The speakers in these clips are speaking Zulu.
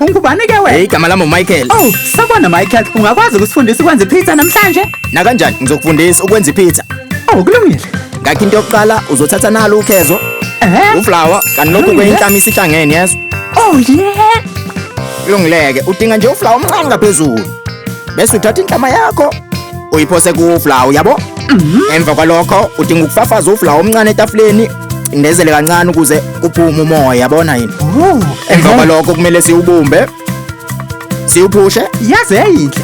Ungubani ke wena? Igama lami uMichael. Oh, sawubona Michael. Ungakwazi ukusifundisa ukwenza ipizza namhlanje? Nakanjani ngizokufundisa ukwenza ipizza. Oh, kulungile. Ngakho into yokuqala uzothatha nalo ukhezo, uflour, kanti lokhu Kulungile. kuyinhlama isihlangene yezwa. Oh yeah. Kulungileke, udinga nje uflour omncane ngaphezulu. Bese uthatha inhlama yakho uyiphose kuflour, yabo? Emva kwalokho udinga ukufafaza uflour omncane etafuleni, indezele kancane ukuze kuphume umoya, yabona yini? Oh, Emva kwalokho kumele siwubumbe. Siwuphushe Yaze yayinhle.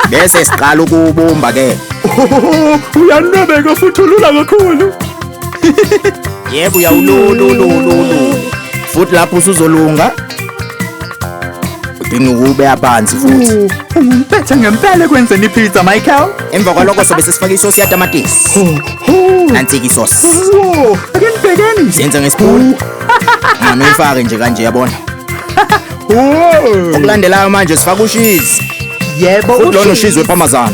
bese siqala ukuwubumba ke. Oh, uyanwebeka futhi ulula kakhulu. Yebo uyawululululu. Futhi lapho usuzolunga udinga ukubeka phansi futhi. Oh, Ungimphethe ngempela ekwenzeni ipizza Michael. Emva kwalokho sobe sesifaka isosi yatamatisi. Oh, oh. Nansi-ke isosi. Oh, ake nibhekeni nje. Siyenza ngesipuni. Mane uyifake nje kanje yabona. Oh. Okulandelayo manje sifaka ushizi. Yebo, Futhi lona ushizi weparmesan.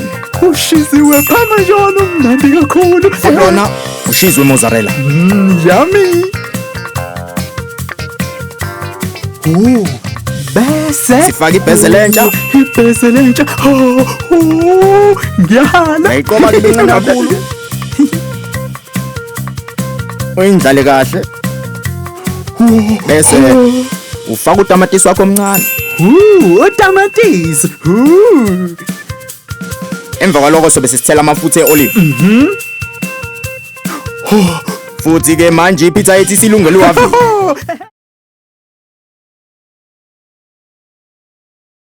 Ushizi weparmesan umnandi kakhulu. Futhi lona ushizi wemozzarella. Yummy. Oh, bese Sifaka ibhezela entsha. Oh, ibhezela entsha. Oh, oh, ngiyahala. Uyayiqoba ke incane kakhulu. Uyindlale kahle. Bese ufaka utamatisi wakho omncane. Utamatisi. Emva kwalokho sobe sisithela amafutha e-olive. Futhi ke manje ipizza yethu isilungele uwavini. Oh.